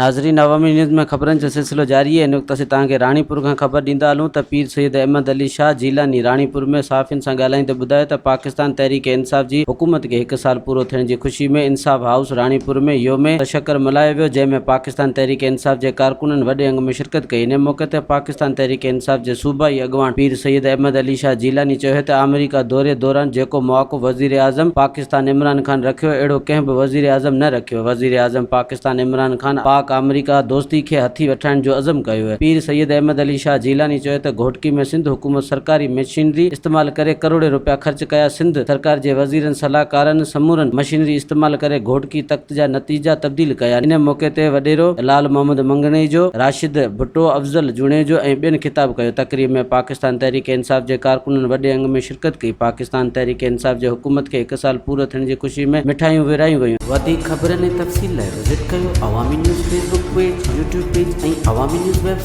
ناظرين عوامي نيوز ۾ خبرن جو سلسلو جاري آهي هن وقت اسين توهان کي راڻيپور کان خبر ڏيندا هلون ته پير سيد احمد علي شاهه جيلاني راڻيپور ۾ صحافين سان ڳالهائيندي ٻڌايو ته پاڪستان تحريڪ انصاف جي حڪومت کي هڪ سال پورو ٿيڻ جي خوشي ۾ انصاف هائوس راڻيپور ۾ يوم تشڪر ملهايو ويو جنهن ۾ پاڪستان تحريڪ انصاف جي ڪارڪنن وڏي انگ ۾ شرڪت ڪئي ان موقعي تي پاڪستان تحريڪ انصاف جي صوبائي اڳواڻ پير سيد احمد علي شاهه جيلاني چيو ته آمريڪا دوري دوران جيڪو مواقف وزيراعظم پاڪستان عمران خان رکيو اهڙو ڪنهن به وزيراعظم نه رکيو. وزيراعظم پاڪستان عمران خان پاڪ آمريڪا دوستي کي هٿي وٺرائڻ جو عزم ڪيو آهي. پير سيد احمد علي شاهه جيلاني چيو ته گهوٽڪي ۾ سنڌ حڪومت سرڪاري مشينري استعمال ڪري ڪروڙين روپيا خرچ ڪيا، سنڌ سرڪار جي وزيرن صلاحڪارن سمورن مشينري استعمال ڪري گهوٽڪي تخت جا نتيجا تبديل ڪيا. ان موقعي تي وڏيرو لال محمد مڱڻيجو، راشد ڀٽو، افضل جوڻيجو ۽ ٻين خطاب ڪيو. تقريب ۾ پاڪستان تحريڪ انصاف جي ڪارڪنن وڏي انگ ۾ شرڪت ڪئي. پاڪستان تحريڪ انصاف جي حڪومت کي هڪ سال پورو ٿيڻ جي خوشي ۾ مٺايون ورهايون ويون. وڌيڪ خبرن ۽ تفصيل لاء وزٽ ڪيو Awami news Facebook page, YouTube page ۽ Awami news website.